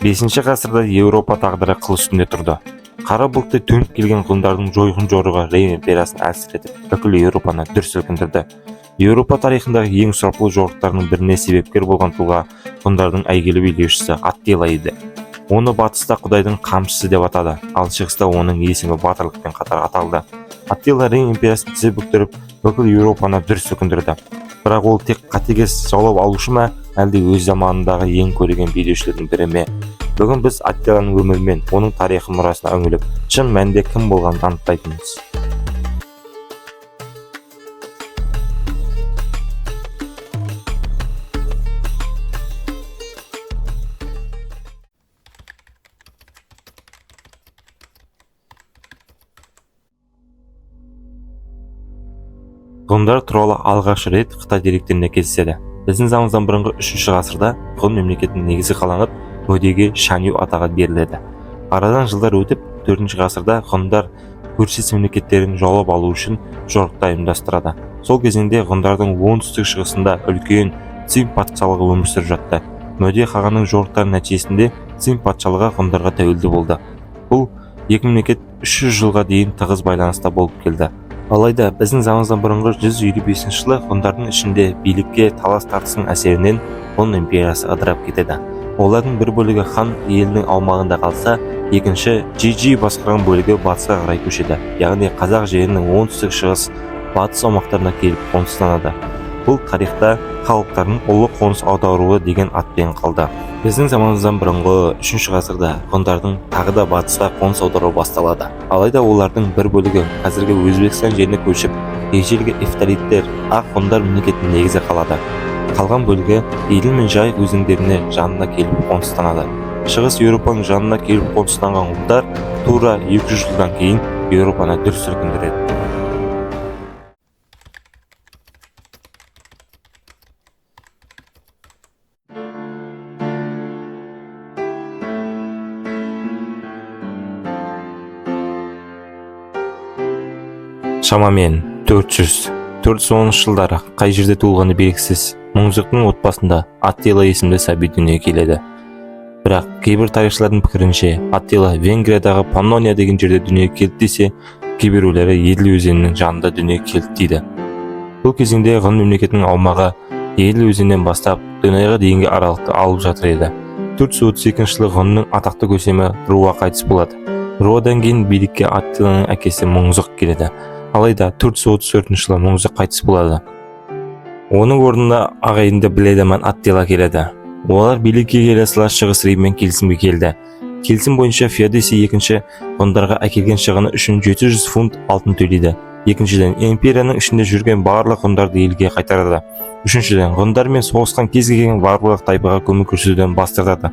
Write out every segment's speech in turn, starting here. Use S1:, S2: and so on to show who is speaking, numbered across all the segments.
S1: Бесінші ғасырда Еуропа тағдыры қыл үстінде тұрды. Қара бұлттай төніп келген ғұндардың жойқын жорығы Рим империясын әлсіретіп, бүкіл Еуропаны дүр сілкіндірді. Еуропа тарихындағы ең сұрапыл жорықтардың біріне себепкер болған тұлға ғұндардың әйгілі билеушісі Аттила еді. Оны батыста құдайдың қамшысы деп атады, ал шығыста оның есімі батырлықпен қатар аталды. Аттила Рим империясын тізе бүктіріп, бүкіл Еуропаны дүр сілкіндірді. Бірақ ол тек қатыгез жаулап алушы ма, әлде өз заманындағы ең көреген билеушілердің бірі ме? Бүгін біз Аттиланың өмірі мен оның тарихи мұрасына үңіліп, шын мәнінде кім болғанын анықтайтынбыз. Ғұндар туралы алғаш рет Қытай деректерінде кездеседі. Біздің заманымыздан бұрынғы 3 ғасырда Ғұн мемлекетінің негізі қаланып, Мөдеге Шанью атағы беріледі. Арадан жылдар өтіп, 4 ғасырда ғұндар көршілес мемлекеттерін жаулап алу үшін жорықтар ұйымдастырады. Сол кезеңде ғұндардың оңтүстік шығысында үлкен Цин патшалығы өмір сүріп жатты. Мөде қағанның жорықтары нәтижесінде Цин патшалығы ғұндарға тәуелді болды. Бұл екі мемлекет 300 жылға дейін тығыз байланыста болып келді. Алайда біздің заманымыздан бұрынғы 155 жылы ғұндардың ішінде билікке талас-тартыстың әсерінен Ғұн империясы ыдырап кетеді. Олардың бір бөлігі хан елінің аумағында қалса, екінші Джи басқарған бөлігі батысқа қарай көшеді. Яғни қазақ жерінің оңтүстік, шығыс, батыс аумақтарына келіп қоныстанады. Бұл тарихта халықтардың ұлы қоныс аударуы деген атпен қалды. Біздің заманымыздан бұрынғы 3 ғасырда ғұндардың тағы да батысқа қоныс аударуы басталады. Алайда олардың бір бөлігі қазіргі Өзбекстан жеріне көшіп, ежелгі эфталиттер ақ ғұндар мемлекетінің негізі қалады. Қалған бөлігі Еділ мен Жайық өзендеріне жанына келіп қоныстанады. Шығыс Еуропаның жанына келіп қоныстанған ғұндар тура 200 жылдан кейін Еуропаны дүр сілкіндіреді. Шамамен 400-410 жылдары қай жерде туылғаны белгісіз Мұңзықтың отбасында Аттила есімді сәби дүниеге келеді. Бірақ кейбір тарихшылардың пікірінше, Аттила Венгриядағы Паннония деген жерде дүниеге келді десе, кейбіреулері Еділ өзенінің жанында дүниеге келді дейді. Бұл кезеңде Ғұн мемлекетінің аумағы Еділ өзенінен бастап Дунайға дейінгі аралықты алып жатыр еді. 432 жылы Ғұнның атақты көсемі Руа қайтыс болады. Руадан кейін билікке Аттиланың әкесі Мұңзық келеді. Алайда 434 жылы Мұңзық қайтыс болады. Оның орнына ағайынды Бледа мен Аттила келеді. Олар билікке келе сала Шығыс Риммен келісімге келді. Келісім бойынша Феодосий екінші ғұндарға әкелген шығыны үшін 700 фунт алтын төлейді. Екіншіден, империяның ішінде жүрген барлық ғұндарды елге қайтарады. Үшіншіден, ғұндармен соғысқан кез келген варварлық тайпаға көмек көрсетуден бас тартады.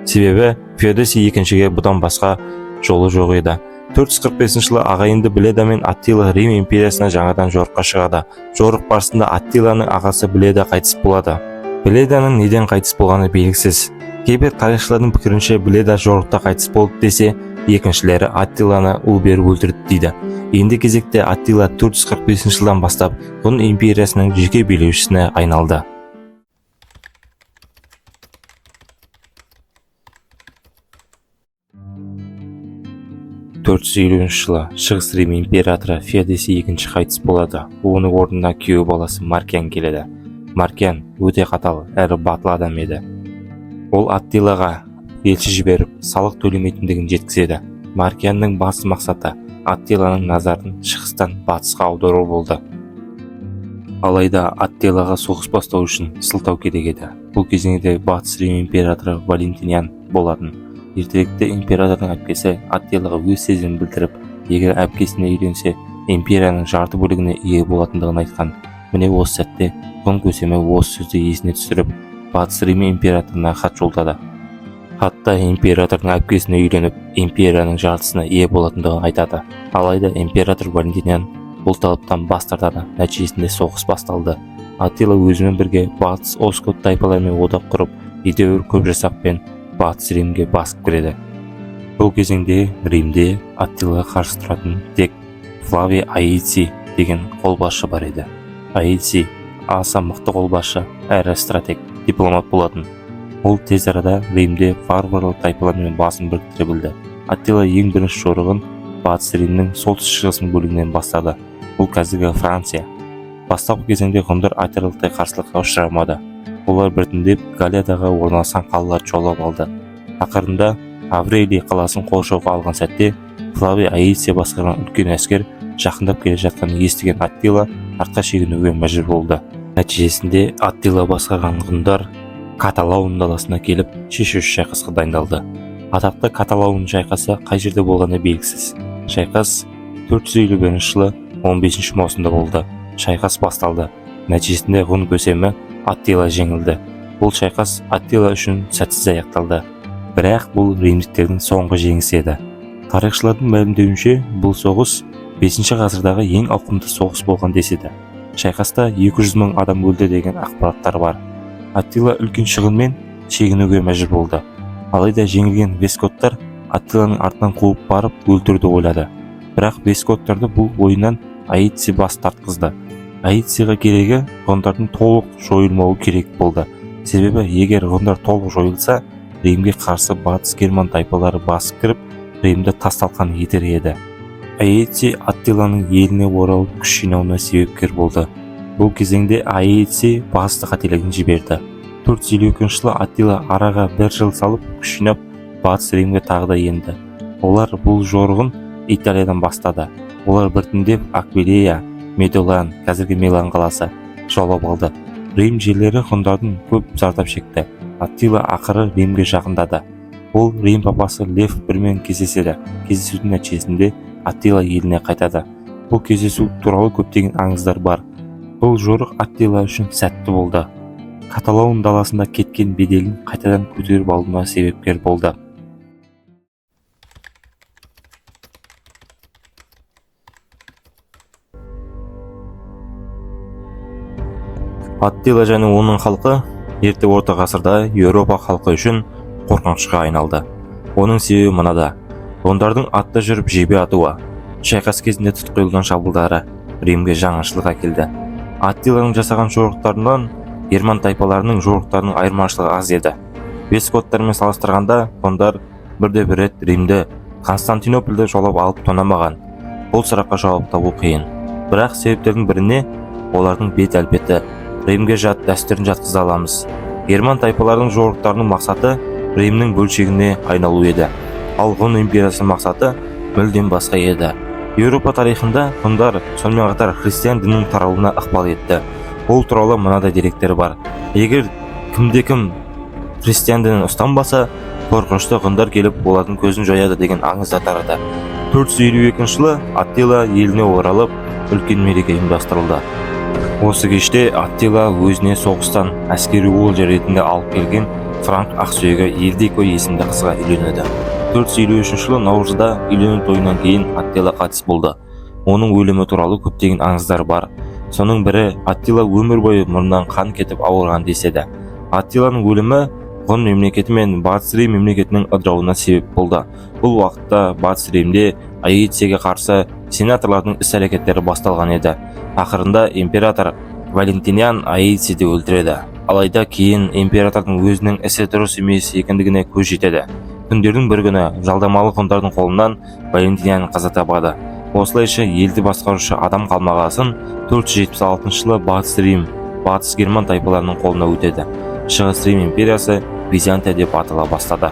S1: Себебі Феодосий екіншіге бұдан басқа жолы жоқ еді. 445 жылы ағайынды Бледа мен Аттила Рим империясына жаңадан жорыққа шығады. Жорық барысында Аттиланың ағасы Бледа қайтыс болады. Бледаның неден қайтыс болғаны белгісіз. Кейбір тарихшылардың пікірінше, Бледа жорықта қайтыс болды десе, екіншілері Аттиланы у беріп өлтірді дейді. Енді кезекте Аттила 445 жылдан бастап Ғұн империясының жеке билеушісіне айналды. 450 жылы Шығыс Рим императоры Феодосий екінші қайтыс болады. Оның орнына күйеу баласы Маркиан келеді. Маркиан өте қатал әрі батыл адам еді. Ол Аттилаға елші жіберіп, салық төлемейтіндігін жеткізеді. Маркианның басты мақсаты Аттиланың назарын шығыстан батысқа аудару болды. Алайда Аттилаға соғыс бастау үшін сылтау керек еді. Бұл кезеңде Батыс Рим императоры Валентиниан болатын. Ертеректе императордың әпкесі Аттилаға өз сезімін білдіріп, егер әпкесіне үйленсе, империяның жарты бөлігіне ие болатындығын айтқан. Міне осы сәтте Ғұн көсемі осы сөзді есіне түсіріп, Батыс Рим императорына хат жолдады. Хатта императордың әпкесіне үйленіп, империяның жартысына ие болатындығын айтады. Алайда император Валентиниан бұл талаптан бас тартады. Нәтижесінде соғыс басталды. Аттила өзімен бірге батыс остгот тайпаларымен одақ құрып, едәуір көп жасақпен Батыс Римге басып кіреді. Бұл кезеңде Римде Аттилаға қарсы тұратын тек Флавий Аэций деген қолбасшы бар еді. Аэций аса мықты қолбасшы, әрі стратег, дипломат болатын. Ол тез арада Римде варварлық тайпалармен басын біріктіре білді. Аттила ең бірінші жорығын Батыс Римнің солтүстік-шығысының бөлігінен бастады. Бұл қазіргі Франция. Бастапқы кезеңде ғұндар айтарлықтай қарсылыққа ұшырамады. Олар біртіндеп Галлиядағы орналасқан қалаларды жаулап алды. Ақырында Аврелий қаласын қоршауға алған сәтте Флавий Аэций басқарған үлкен әскер жақындап келе жатқанын естіген Аттила артқа шегінуге мәжбүр болды. Нәтижесінде Аттила басқарған ғұндар Каталаун даласына келіп, шешуші шайқасқа дайындалды. Атақты Каталаун шайқасы қай жерде болғаны белгісіз. Шайқас 451 жылы 15 маусымда болды. Шайқас басталды. Нәтижесінде ғұн көсемі Аттила жеңілді. Бұл шайқас Аттила үшін сәтсіз аяқталды. Бірақ бұл римдіктердің соңғы жеңісі еді. Тарихшылардың мәлімдеуінше, бұл соғыс 5 ғасырдағы ең ауқымды соғыс болған деседі. Шайқаста 200 мың адам өлді деген ақпараттар бар. Аттила үлкен шығынмен шегінуге мәжбүр болды. Алайда жеңілген вестготтар Аттиланың артынан қуып барып өлтіруді ойлады. Бірақ вестготтарды бұл ойынан Аэций бас тартқызды. Аэцийға керегі ғұндардың толық жойылмауы керек болды. Себебі егер ғұндар толық жойылса, Римге қарсы батыс герман тайпалары басып кіріп, Римді тас-талқан етер еді. Аэций Аттиланың еліне оралып күш жинауына себепкер болды. Бұл кезеңде Аэций басты қателігін жіберді. 452 жылы Аттила араға бір жыл салып күш жинап, Батыс Римге тағы да енді. Олар бұл жорығын Италиядан бастады. Олар біртіндеп Аквилея, Медиолан, қазіргі Милан қаласы, жаулап алды. Рим жерлері ғұндардың көп зардап шекті. Аттила ақыры Римге жақындады. Ол Рим папасы Лев бірмен кездеседі. Кездесудің нәтижесінде Аттила еліне қайтады. Бұл кездесу туралы көптеген аңыздар бар. Бұл жорық Аттила үшін сәтті болды. Каталаун даласында кеткен беделін қайтадан көтеріп алуына себепкер болды. Аттила және оның халқы ерте орта ғасырда Еуропа халқы үшін қорқынышқа айналды. Оның себебі мынада: ғұндардың атта жүріп жебе атуы, шайқас кезінде тұтқиылдан шабуылдары Римге жаңашылдық әкелді. Аттиланың жасаған жорықтарынан герман тайпаларының жорықтарының айырмашылығы аз еді. Вестготтармен салыстырғанда ғұндар бірде-бір рет Римді, Константинополді жаулап алып тонамаған. Бұл сұраққа жауап табу қиын. Бірақ себептердің біріне олардың бет әлпеті, Римге жат дәстүрін жатқыза аламыз. Герман тайпаларының жорықтарының мақсаты Римнің бөлшегіне айналу еді. Ал Ғұн империясының мақсаты мүлдем басқа еді. Еуропа тарихында ғұндар сонымен қатар христиан дінінің таралуына ықпал етті. Ол туралы мынадай деректер бар. Егер кімде-кім христиан дінін ұстанбаса, қорқынышты ғұндар келіп олардың көзін жояды деген аңыздар тарады. 452 жылы Аттила еліне оралып, үлкен мереке ұйымдастырылды. Осы кеште Аттила өзіне соғыстан әскери олжа ретінде алып келген франк ақсүйегі Ильдико есімді қызға үйленеді. 453 жылы наурызда үйлену тойынан кейін Аттила қайтыс болды. Оның өлімі туралы көптеген аңыздар бар. Соның бірі Аттила өмір бойы мұрнынан қан кетіп ауырған деседі. Аттиланың өлімі Ғұн мемлекеті мен Батыс Рим мемлекетінің ыдырауына себеп болды. Бұл уақытта Батыс Римде Аэцийге қарсы сенаторлардың іс-әрекеттері басталған еді. Ақырында император Валентиниан Аэцийді өлтіреді. Алайда кейін императордың өзінің ісі дұрыс емес екендігіне көз жетеді. Күндердің бір күні жалдамалы ғұндардың қолынан Валентиниан қаза табады. Осылайша елді басқарушы адам қалмағасын 476 жылы Батыс Рим батыс герман тайпаларының қолына өтеді. Шығыс Рим империясы Византия деп атала бастады.